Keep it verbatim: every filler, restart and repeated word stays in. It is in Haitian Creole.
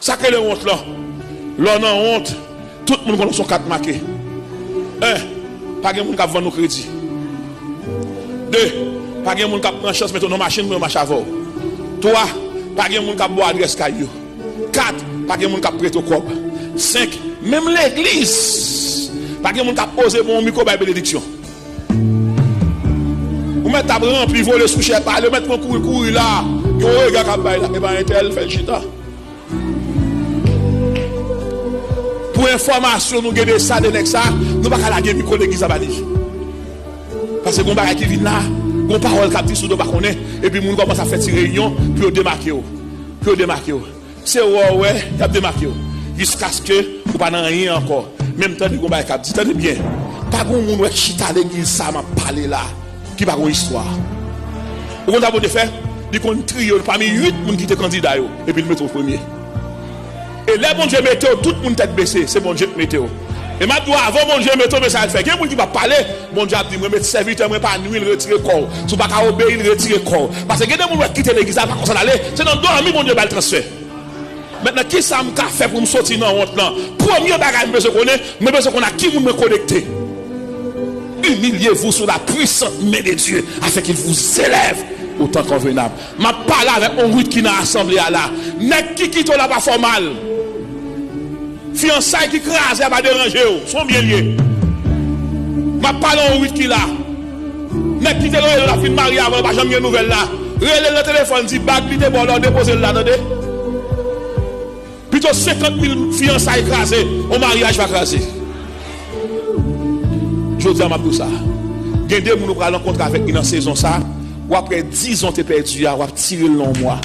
Sa k rele wont lan? Lè w nan wont, tout moun konnen w se yon kat make. En, pa gen moun k ap vann ou kredi. De, pa gen moun k ap pran chans mete w nan machin pou yo mache avè w. Twa, pa gen moun k ap ba w adrès kay yo. Kat, pa gen moun k ap prete w kòb. Senk, menm legliz, pa gen moun k ap oze pran yon mikwo bay benediksyon. Ou mèt ap ranpli, vole sou chè pale, ou mèt pran kouri, kouri la. Gen yon rega k ap bay la, e pa entèl, fè l chita. Pou enfòmasyon nou gen de sa, de nèg sa, nou pa ka lage mikwo legliz la ba li. Paske gon bagay ki vin la, gon pawòl k ap di sou do pa konnen, epi moun kòmanse ap fè ti reyinyon pou yo demake w. Pou yo demake w. Se wè w wè, y ap demake w. Jiskaske ou pa nan anyen ankò. Men m tande gon bagay k ap di, tande byen. Pa gon moun wè k chita legliz sa m ap pale la, ki pa gon istwa. Ou konn sa Bondye fè? Li konn triye w pami uit moun ki te kandida yo, epi l mete w premye. E lè Bondye mete w, tout moun tèt bese, se Bondye k mete w. E m ap di w, avan Bondye mete w, men sa l fè. Gen moun ki p ap pale, Bondye ap di, mwen met sèvitè mwen pa nwi l, retire kò w. Si w pa ka obeyi l, retire kò w. Paske gen de moun wè k kite legliz la, pa konsa l ale, se nan dòmi Bondye ba l transfè. Mentnan, kisa m ka fè pou m soti nan wont lan? Premye bagay m bezwen konnen, mwen bezwen konn ak ki moun mwen konekte. Humiliez-vous sous la puissante main de Dieu, afin qu'il vous élève au temps convenable. M ap pale avèk Onwit ki nan asanble a la. Nèg ki kite w la pa fè w mal. Fiyansay ki kraze a pa deranje w. Se yon byen l ye. M ap pale Onwit ki la. Nèg ki te rele w la fin marye avè w, pa janm gen nouvèl la. Rele l nan telefòn, di bag li te ba w la, w depoze l la, tande. Pito senkant mil fiyansay kraze, yon maryaj pa kraze. Jodi a, m ap di w sa. Gen de moun ou pral rankontre avèk li nan sezon sa, w ap wè dizan w te pèdi a, w ap tire l nan yon mwa.